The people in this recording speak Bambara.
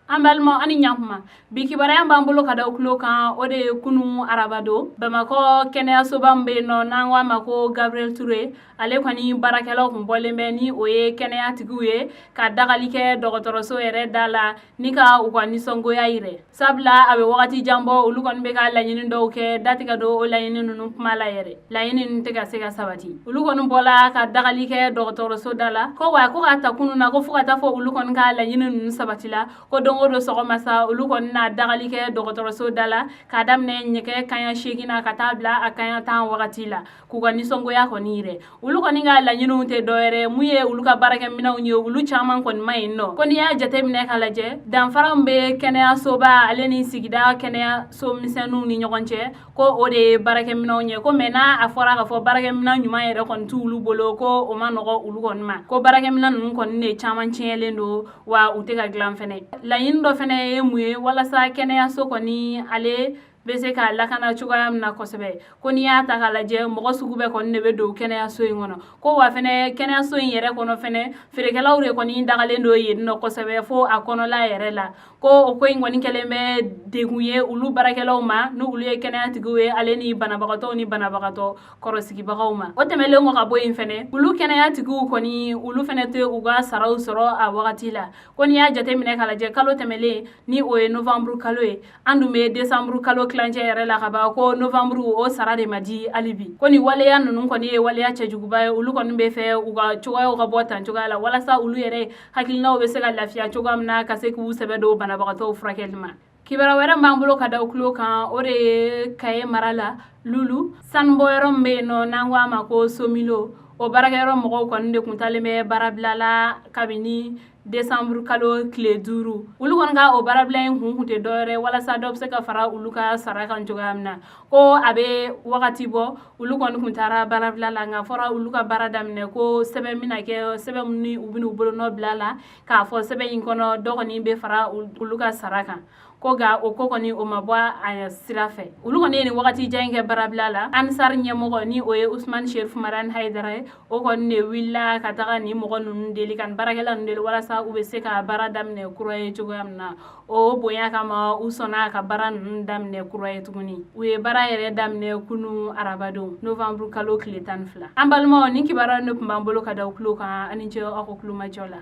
An balima, ani ɲakuma. Bi kibaruya b'an bolo ka da tulo kan, o de ye kunu arabadon, Bamakɔ kɛnɛyasoba min bɛ yen nɔ, n'an ko a ma ko Gabriel Touré, ale kɔni baarakɛlaw kun bɔlen bɛ ni o ye kɛnɛyatigiw ye ka dagali kɛ dɔgɔtɔrɔso yɛrɛ da la ni ka u ka nisɔngoya yɛrɛ, sabula a bɛ wagati jan bɔ, olu kɔni bɛ ka laɲini dɔw kɛ, datigɛ don o laɲini ninnu kuma la yɛrɛ, laɲini ninnu tɛ ka se ka sabati. Olu kɔni bɔla ka dagali kɛ dɔgɔtɔrɔso da la ko wa ko k'a ta kunun na, ko fo ka taa fɔ olu kɔni ka laɲini ninnu sabati la, ko don o don sɔgɔma sa, olu kɔni na dagali kɛ dɔgɔtɔrɔso da la k'a daminɛ nɛgɛ kaɲa 8 na ka taa bila a kaɲa 10 wagati la, k'u ka nisɔngoya kɔni yɛrɛ. Olu kɔni ka laɲiniw tɛ dɔwɛrɛ mun ye, olu ka baarakɛminɛnw ye, olu caman kɔni ma yen nɔ. Ko n'i y'a jateminɛ ka lajɛ, danfara min bɛ kɛnɛyasoba ale ni sigida kɛnɛyaso misɛnninw ni ɲɔgɔn cɛ, ko o de ye baarakɛminɛnw ye. Ko mɛ n'a a fɔra k'a fɔ baarakɛminɛn ɲuman yɛrɛ kɔni t'olu bolo, ko o ma nɔgɔ olu kɔni ma, ko baarakɛminɛn ninnu kɔni de caman tiɲɛlen don wa u tɛ ka dilan fɛnɛ. Laɲini dɔ fɛnɛ ye mun ye? Walasa kɛnɛyaso kɔni ale bɛ se ka lakana cogoya min na kosɛbɛ. Ko n'i y'a ta k'a lajɛ, mɔgɔ sugu bɛɛ kɔni de bɛ don kɛnɛyaso in kɔnɔ, ko wa fɛnɛ kɛnɛyaso in yɛrɛ kɔnɔ fɛnɛ, feerekɛlaw de kɔni dagalen don yen nɔ kosɛbɛ fo a kɔnɔla yɛrɛ la. Ko o ko in kɔni kɛlen bɛ degun ye olu baarakɛlaw ma, ni olu ye kɛnɛyatigiw ye, ale ni banabagatɔw ni banabagatɔ kɔrɔsigibagaw ma. O tɛmɛlen kɔ ka bɔ yen fɛnɛ, olu kɛnɛyatigiw kɔni, olu fɛnɛ tɛ u ka saraw sɔrɔ a wagati la. Ko n'i y'a jateminɛ k'a lajɛ, kalo tɛmɛlen ni o ye novembre kalo ye, an dun bɛ décembre kalo tilancɛ yɛrɛ la ka ban, ko novembre o sara de ma di hali bi. Ko nin waleya ninnu kɔni ye waleya cɛjuguba ye. Olu kɔni bɛ fɛ u ka cogoyaw ka bɔ tan cogoya la, walasa olu yɛrɛ hakilinaw bɛ se ka lafiya cogoya min na, ka se k'u sɛbɛ don banabagatɔw furakɛli ma. Kibaruya wɛrɛ b'an bolo ka da tulo kan, o de ye Kaye mara la, Lulu sanubɔyɔrɔ min bɛ yen nɔ, n'an ko a ma ko Somilo, o baarakɛyɔrɔ mɔgɔw kɔni de kun talen bɛ baarabila la kabini décembre kalo tile 5. Olu kɔni ka o baarabila in kun tɛ dɔwɛrɛ, walasa dɔ bɛ se ka fara olu ka sara kan cogoya min na. Ko a bɛ wagati bɔ, olu kɔni kun taara baarabila la, nka fɔra olu ka baara daminɛ, ko sɛbɛn bɛna kɛ, sɛbɛn min ni u bɛn'u bolonɔ bila la k'a fɔ sɛbɛn in kɔnɔ dɔ kɔni bɛ fara olu ka sara kan. Ko nka o ko kɔni o ma bɔ a sira fɛ. Olu kɔni ye nin wagati jan in kɛ baarabila la. Ansar ɲɛmɔgɔ, ni o ye Usman Sherif Marani Hayidara ye, o kɔni de wulila ka taga nin mɔgɔ ninnu deli, ka nin baarakɛla ninnu deli, walasa u bɛ se ka baara daminɛ kura ye cogoya min na. O bonya kama, u sɔnna ka baara ninnu daminɛ kura ye tuguni. U ye baara yɛrɛ daminɛ kunu arabadon, novembre kalo tile 12. An balimaw, nin kibaruya ne tun b'an bolo ka da tulo kan. Ani cɛ aw ko kulomajɔ la.